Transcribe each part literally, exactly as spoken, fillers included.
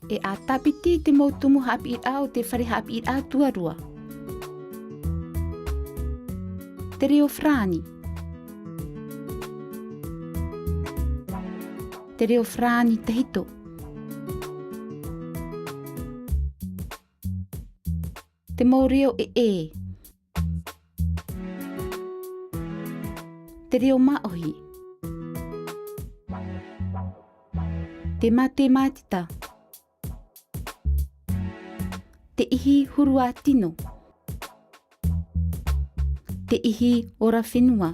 E ʻa tāpiti te mau tumu haʻapiʻiraʻa o te fare haʻapiʻiraʻa tuarua. Te reo farāni. Te reo farāni tahito. Te mau reo ʻē. Te reo māʻohi. Te matematita. Te ʻihi huru ā tino. Te ʻihi ora fenua.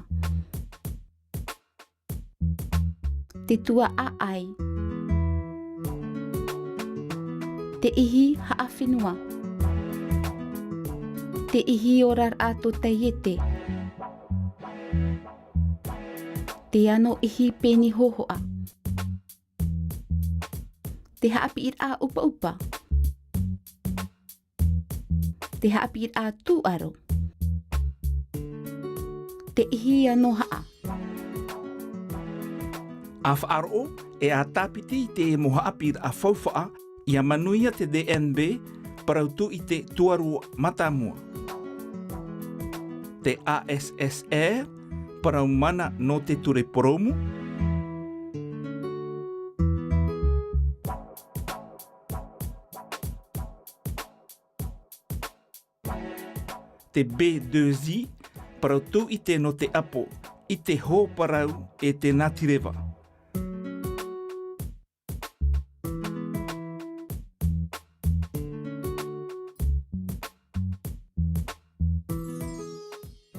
Te tuaʻaʻai. Te ʻihi haʻafenua. Te ʻihi oraraʻa tōtaiete. Te ano ʻihi pēni hōhoʻa. Te haʻapiʻiraʻa ʻupaʻupa. Te haʻapiʻiraʻa tūʻaro. Te ʻihi ano haʻa. ʻA faʻaroʻo, e ʻa tāpiti i te mau haʻapiʻiraʻa faufaʻa, ʻia manuia te D N B, parau tūʻite tuarua mātāmua. Te A S S R, parau mana nō te ture porōmu. Te B deux I, parau tūʻite nō te ʻapo, i te hōparau e te natireva.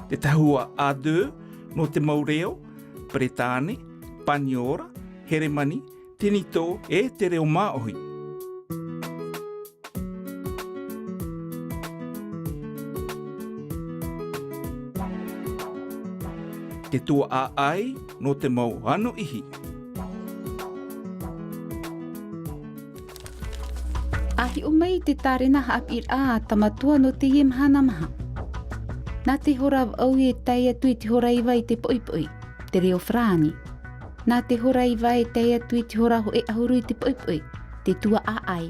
Te tahua A deux, nō te mau reo, Peretāne, Paniora, Heremani, Tinitō, e te reo māʻohi. Te tuaʻaʻai, nō te mau ano ʻihi. ʻA hiʻo mai te tārena haʻapiʻiraʻa a Tamatoa nō teie mahana maha. Nā te hora vaʻu e tae atu i te hora iva i te poʻipoʻi, te reo farāni. Nā te hora iva e tae atu i te hora hōʻē ʻahuru i te poʻipoʻi, te tuaʻaʻai.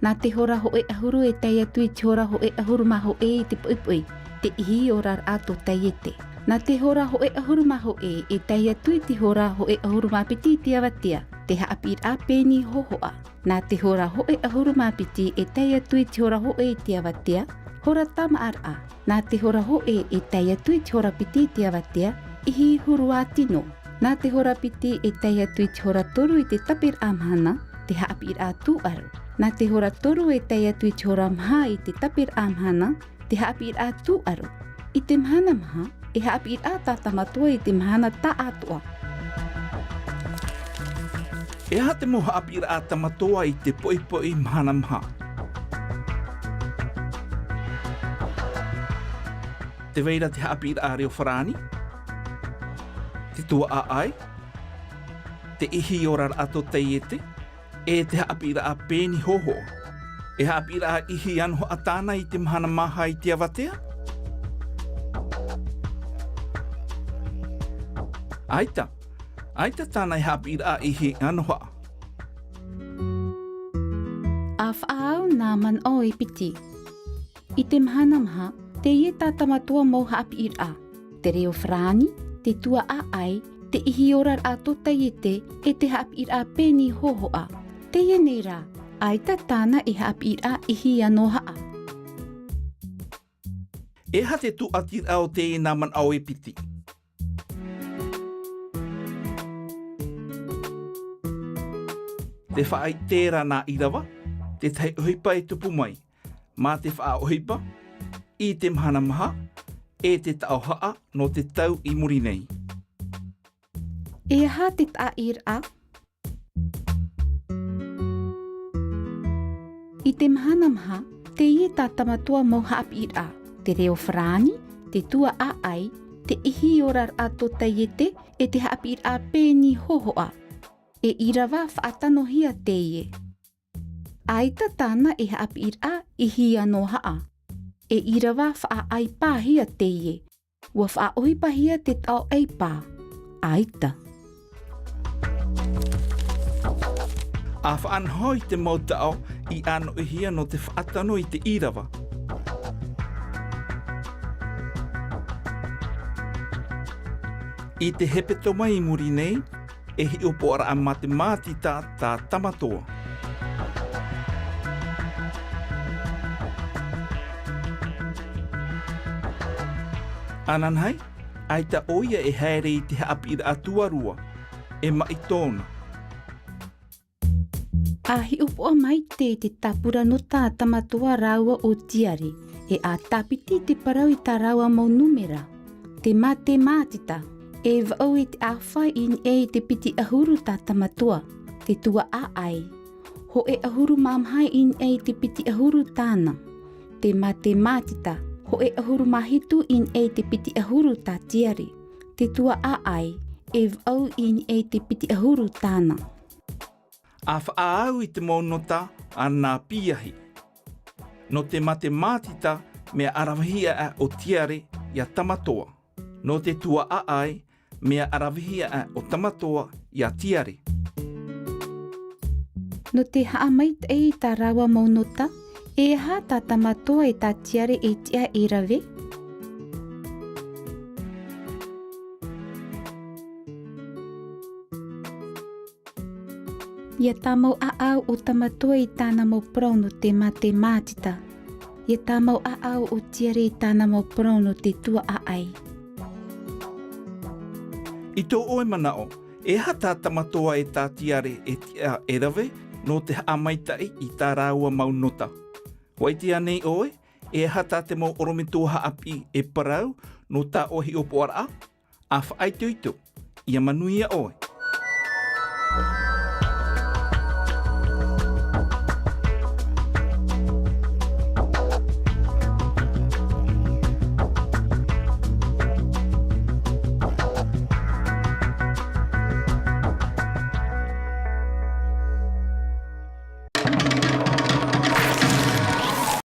Nā te hora hōʻē ʻahuru e tae atu i te hora hōʻē ʻahuru mā hōʻē i te poʻipoʻi, te ʻihi oraraʻa tōtaiete. Nā te hora hōʻē ʻahuru mā hōʻē e tae atu i te hora hōʻē ʻahuru mā piti i te avatea, te haʻapiʻiraʻa pēni hōhoʻa. Nā te hora hōʻē ʻahuru mā piti e tae atu i te hora hōʻē i te avatea, hora tāmāʻaraʻa. Nā te hora hōʻē e tae atu i te hora piti i te avatea, ʻihi huru ā tino. Nā te hora piti e tae atu i te hora toru i te taperaʻa mahana, te haʻapiʻiraʻa tūʻaro. Nā te hora toru e tae atu i te hora maha i te taperaʻa mahana, te haʻapiʻiraʻa tūʻaro. I te mahana maha, e haʻapiʻiraʻa tā Tamatoa i te mahana taʻatoʻa. E aha te mau haʻapiʻiraʻa a Tamatoa i te poʻipoʻi mahana maha? Tē vai ra te haʻapiʻiraʻa reo farāni, te tuaʻaʻai, te ʻihi oraraʻa tōtaiete, e te haʻapiʻiraʻa pēni hōhoʻa. E haʻapiʻiraʻa ʻihi ano haʻa tāna i te mahana maha i te avatea? ʻAita, ʻaita tāna e haʻapiʻiraʻa ʻihi ano haʻa. ʻA faʻaau nā manaʻo e piti. I te mahana maha, teie tā Tamatoa mau haʻapiʻiraʻa. Te reo farāni, te tuaʻaʻai, te ʻihi oraraʻa tōtaiete, e te haʻapiʻiraʻa pēni hōhoʻa. Teie nei rā, ʻaita tāna e haʻapiʻiraʻa ʻihi ano haʻa. E aha te tūʻatiraʻa o teie nā manaʻo e piti? Te faʻaʻite ra nā ʻīrava, te tahi ʻohipa e tupu mai. Mā te faʻaʻohipa, i te mahana maha, e te taʻo haʻa nō te tau i muri nei. E aha te taʻaʻīraʻa? I te mahana maha, teie tā Tamatoa mau haʻapiʻiraʻa, te reo farāni, te tuaʻaʻai, te ʻihi oraraʻa tōtaiete, e te haʻapiʻiraʻa pēni hōhoʻa. E ʻīrava faʻatanohia teie. ʻAita tāna e haʻapiʻiraʻa ʻihi ano haʻa. E ʻīrava faʻaʻaipāhia teie. ʻUa faʻaʻohipahia te taʻo ʻaipā. ʻAita. ʻA faʻanaho i te mau taʻo i ʻānoʻihia nō te faʻatano i te ʻīrava. I te hepetoma i muri nei, e hiʻopoʻaraʻa matematita tā Tamatoa. Ananahi, ʻaita ʻoia e haere i te haʻapiʻiraʻa tuarua, e maʻi tōna. ʻA hiʻopoʻa maitaʻi te tāpura nō tā Tamatoa rāua ʻo Tiare, e ʻa tāpiti te parau i tā rāua mau nūmera. Te matematita, e vaʻu i te ʻāfa i niʻa i te piti ʻahuru tā Tamatoa. Te tuaʻaʻai, hōʻē ʻahuru mā maha i niʻa i te piti ʻahuru tāna. Te matematita, hōʻē ʻahuru mā hitu i niʻa i te piti ʻahuru tā Tiare. Te tuaʻaʻai, e vaʻu i niʻa i te piti ʻahuru tāna. ʻA faʻaau i te mau nota a nā piahi. Nō te matematita, mea ʻaravehia aʻe ʻo Tiare ia Tamatoa. Nō te tuaʻaʻai, mea ʻaravehia aʻe ʻo Tamatoa ia Tiare. Nō te haʻamaitaʻi i tā rāua mau nota, e aha tā Tamatoa e tā Tiare e tiʻa e rave? Ia tāmau ʻāʻau ʻo Tamatoa i tāna mau parau nō te matematita. Ia tāmau ʻāʻau ʻo Tiare i tāna mau parau nō te tuaʻaʻai. I tō ʻoe manaʻo, e aha tā Tamatoa e tā Tiare e tiʻa e rave nō te haʻamaitaʻi i tā rāua mau nota? Faʻaʻite anei ʻoe, e aha tā te mau ʻorometua haʻapiʻi e parau nō tā ʻoe hiʻopoʻaraʻa? ʻA faʻaitoito, ʻia manuia ʻoe.